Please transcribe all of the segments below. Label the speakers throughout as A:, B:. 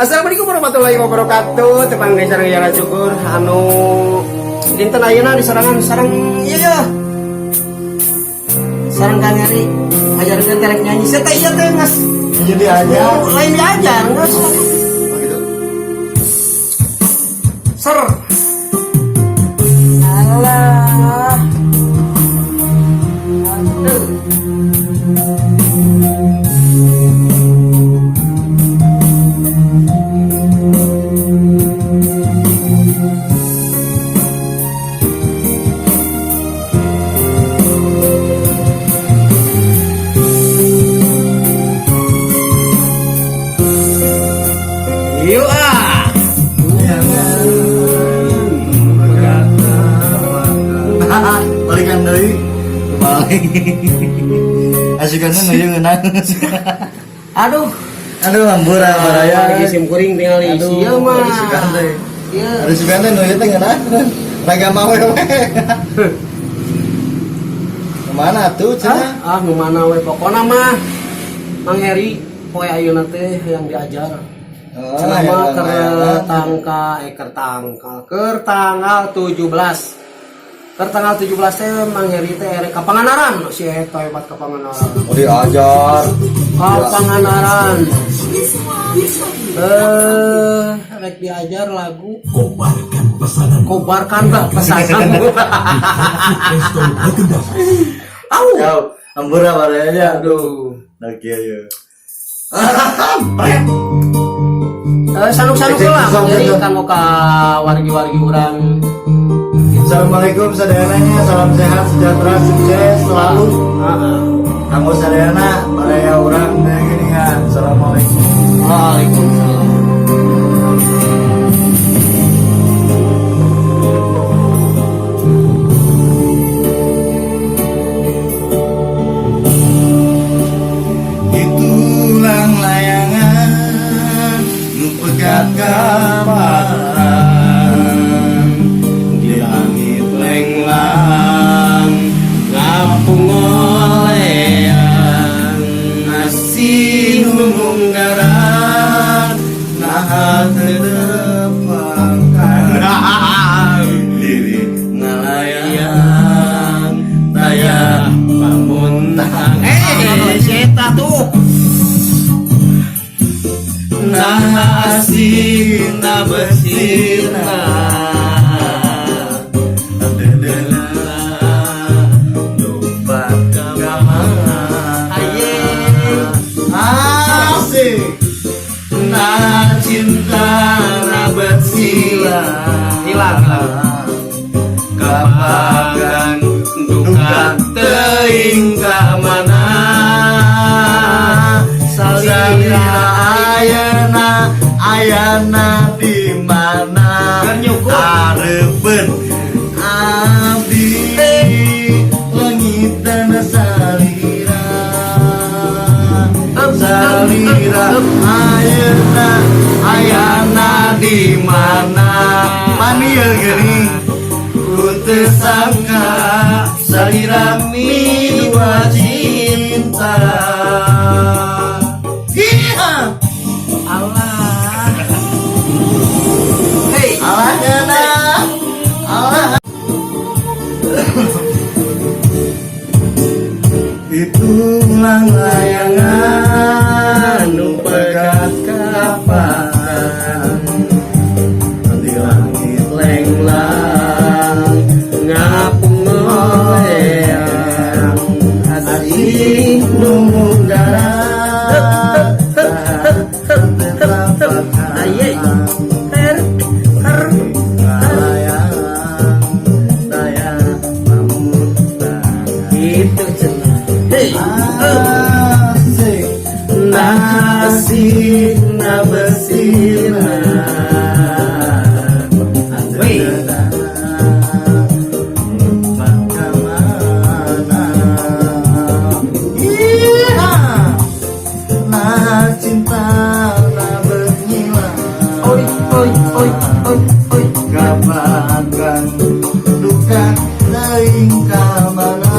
A: Assalamualaikum warahmatullahi wabarakatuh. Tepang deui sareng Yara Syukur anu dinten ayeuna disorangan sareng ieu ya. Sareng Kang Eri ngajarkeun terek nyanyi. Saya teh ieu teh geus
B: Jadi aja.
A: Lain diajar geus.
B: Oh, gitu.
A: Ser. Alah. Aduh. Yuk ah.
B: Jangan berkata. Balikan deui. Balik. Asukanna nu ieu ngeunah.
A: Aduh.
B: Aduh, hampura baraya.
A: Lagi sim kuring tinggal
B: Aduh,
A: isi mah.
B: isukan teh.
A: Ieu.
B: Aduh, sugan teh nu ieu teh ngeunah. Raga mawe we. Kemana tuh cenah?
A: Ah, nu mana we pokona mah. Mang Heri poe ayeuna teh yang diajar.
B: Oh,
A: Cenah mah
B: yang
A: keur
B: layangan.
A: tangka eh keur tangkal keur tanggal 17. Keur tanggal 17 teh Mang Heri teh erek ka Pangandaran. Si eta hebat ka Pangandaran.
B: Oh, diajar.
A: Ka Pangandaran. Rek diajar lagu
C: Kobarkan pesanan.
A: Kobarkan lah pesananmu.
C: Presto Legenda.
A: Au.
B: Ya, hampura baraya nya.
A: Aduh.
B: Nah, kieu ye.
A: Sanuk-sanuk lah, Mang Heri kanggo ka wargi-wargi urang.
B: Assalamualaikum sadayana, salam sehat, sejahtera, sukses selalu.
A: Heeh.
B: Kanggo sadayana, baraya urang teh geuningan. Assalamualaikum.
A: Waalaikumsalam.
B: Itulang layangan nu pegat kapan di langit lenglang
A: Ngapung ngoleang
B: asih nu munggaran naha teu tepangkan diri ngalayang taya pamuntang.
A: Eh, si eta tuh.
B: Nah asina bersina Dedena lupa kamana.
A: Aye.
B: Asik. Nah cinta na bersila.
A: Hilang, hilang.
B: Kapagan duka teuing ka mana. Salira ayana ayana di mana.
A: Keur nyukur.
B: Areupeun abdi leungit dan salira. Salira ayeuna ayana di mana. Panieu geuning ku teu sangka salira midua cinta. Iya.
A: Allah. Hei.
B: Allah ngeunah. Allah. Itulang layangan nu pegat kapan di langit lenglang
A: Ngapung ngoleang
B: asih nu munggaran.
A: Aye. Ter ter.
B: Ngalayang daya pamuntang.
A: Itu cenah. Hei.
B: Asik. Nasi na bersina.
A: Wih.
B: Lupa kemana. Iya. Nah cinta na bernyilang.
A: Oi oi oi oi oi.
B: Kapagan duka teuing ka mana.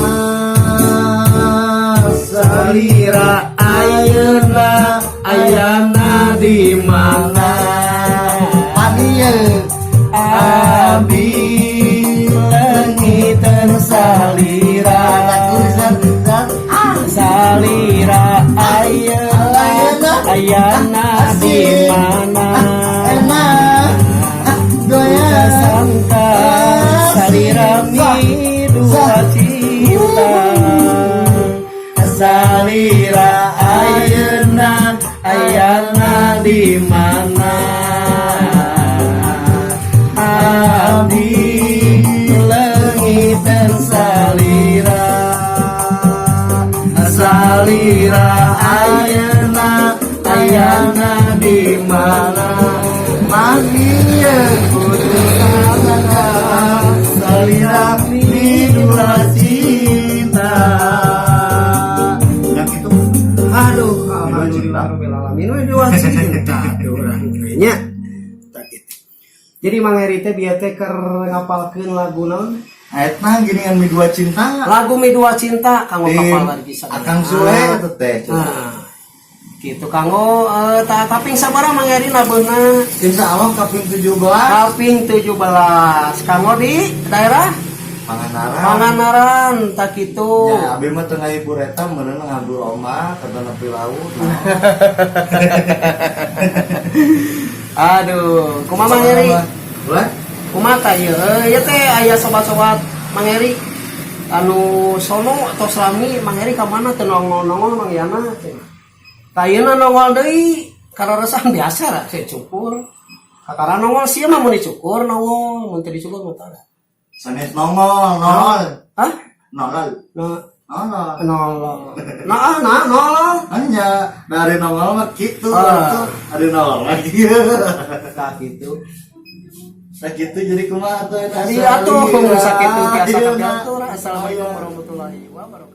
B: Salira ayeuna ayana di mana.
A: Abdi leungiteun salira. Salira ayeuna, ayana di mana? Sangka salira midua cinta. Salira ayeuna, ayana di mana? Abdi leungiteun salira. Salira ayeuna, ayana di mana? Manggih putus sangka salira midua cinta.
B: Yang itu.
A: Aduh, alhamdulillah rabbil alamin, we dua cinta urang teh nya. Tah gitu. Jadi Mang Heri teh bieu teh keur ngapalkeun lagu naon?
B: Eta gini midua cinta.
A: Lagu Midua Cinta kanggo
B: Tim
A: kapal lagi.
B: Akang Sule eta teh.
A: Nah, gitu kanggo kaping sabaraha, Mang Heri, nabeuna?
B: Insya Allah kaping 17.
A: Kaping 17 kanggo di daerah
B: Pangandaran.
A: Pangandaran, tah kitu.
B: Ya, abi mah tengah hibur eta meureun ngabur ombak ka nepi laut. Nah.
A: Aduh, kumaha, Mang Heri?
B: Ulah?
A: Kumaha tah ieu? Ieu teh aya sobat-sobat Mang Heri anu sono atau selami Mang Heri ka mana teu nongol-nongol, Mang Yana teh. Tah, ayeuna nongol deui kararesan biasa lah saya cukur. Kakara nongol sih mah, mun dicukur nongol, mun teu dicukur mah tara.
B: Sanes nongol, nongol.
A: Hah?
B: Nongol.
A: Nah,
B: Nongol.
A: nongol. Nah, ah, nah, nongol.
B: Hanya dari nongol mah gitu,
A: Ah.
B: tuh ada nongol lagi.
A: Tah gitu.
B: Nah gitu, jadi kumaha tuh?
A: Tadi atuh sakitu biasa
B: Iya,
A: kapiatur. Assalamualaikum warahmatullahi wabarakatuh.